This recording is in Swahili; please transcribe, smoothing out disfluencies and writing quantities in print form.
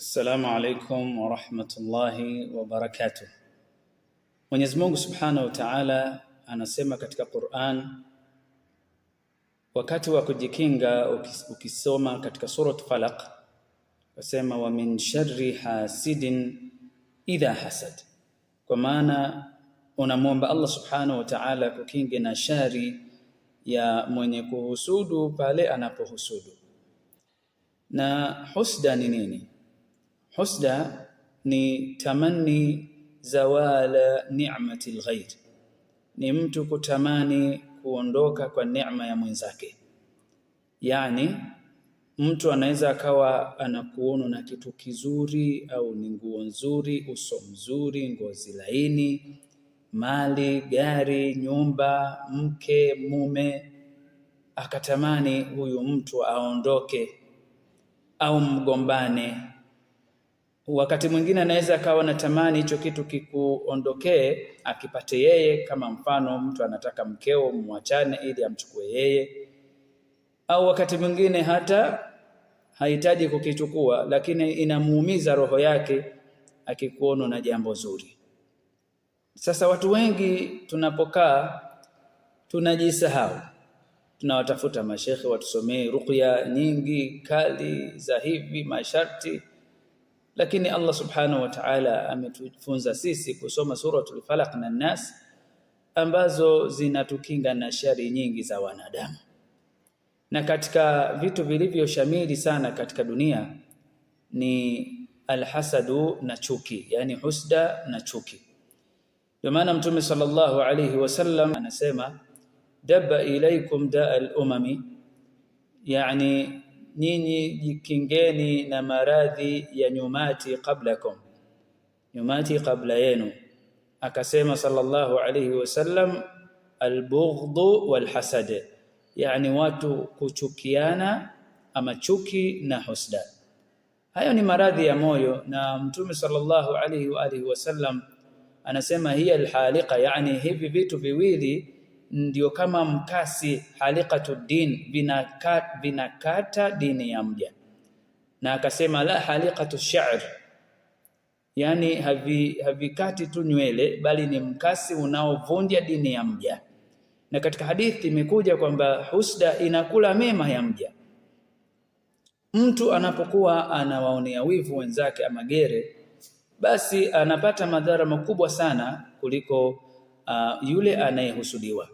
Assalamu alaikum warahmatullahi wabarakatuh. Mwenyezi Mungu Subhanahu wa Ta'ala anasema katika Qur'an, wakati wa kujikinga, ukisoma katika Surat Falaq, wasema wa min sharri hasidin idha hasad, kwa maana unamwomba Allah Subhanahu wa Ta'ala kukinge na shari ya mwenye kuhusudu pale anapohusudu. Na husda ni nini? Husda ni tamanni zawala ni'mati alghair, ni mtu kutamani kuondoka kwa neema ya mwenzake. Yani mtu anaweza akawa anakuona na kitu kizuri au ni nguo nzuri, uso mzuri, ngozi laini, mali, gari, nyumba, mke, mume, akatamani huyu mtu aondoke au mgombane. Wakati mwingine anaweza akawa anatamani hicho kitu kikuondokee akipate yeye. Kama mfano mtu anataka mkeo muachane ili amchukue yeye, au wakati mwingine hata hahitaji kukichukua, lakini inamuumiza roho yake akikuona na jambo zuri. Sasa watu wengi tunapokaa tunajisahau, tunawatafuta mashekhe watusomee ruqya nyingi kali za hivi masharti, lakini Allah subhanahu wa ta'ala ametufunza sisi kusoma Suratul Falaq na Nas ambazo zinatukinga na shari nyingi za wanadamu. Na katika vitu vilivyoshamiri sana katika dunia ni alhasadu na chuki, yani husda na chuki. Ndio maana Mtume sallallahu alayhi wasallam anasema dabba ilaikum daa al-umami, yani nyinyi jikingeni na maradhi ya nyumati qablakum, nyumati kabla yenu. Akasema sallallahu alayhi wasallam albughdhu walhasad, yani watu kuchukiana ama chuki na husda. Hayo ni maradhi ya moyo, na Mtume sallallahu alayhi wa alihi wasallam anasema hiya alhaliqa, yani hivi vitu viwili ndio kama mkasi, haliqatu din, vinakata dini ya mja. Na akasema la haliqatu sha'r, yani havikati tu nywele, bali ni mkasi unaovunja dini ya mja. Na katika hadithi imekuja kwamba husda inakula mema ya mja. Mtu anapokuwa anawaonea wivu wenzake ama gere, basi anapata madhara makubwa sana kuliko yule anayehusudiwa.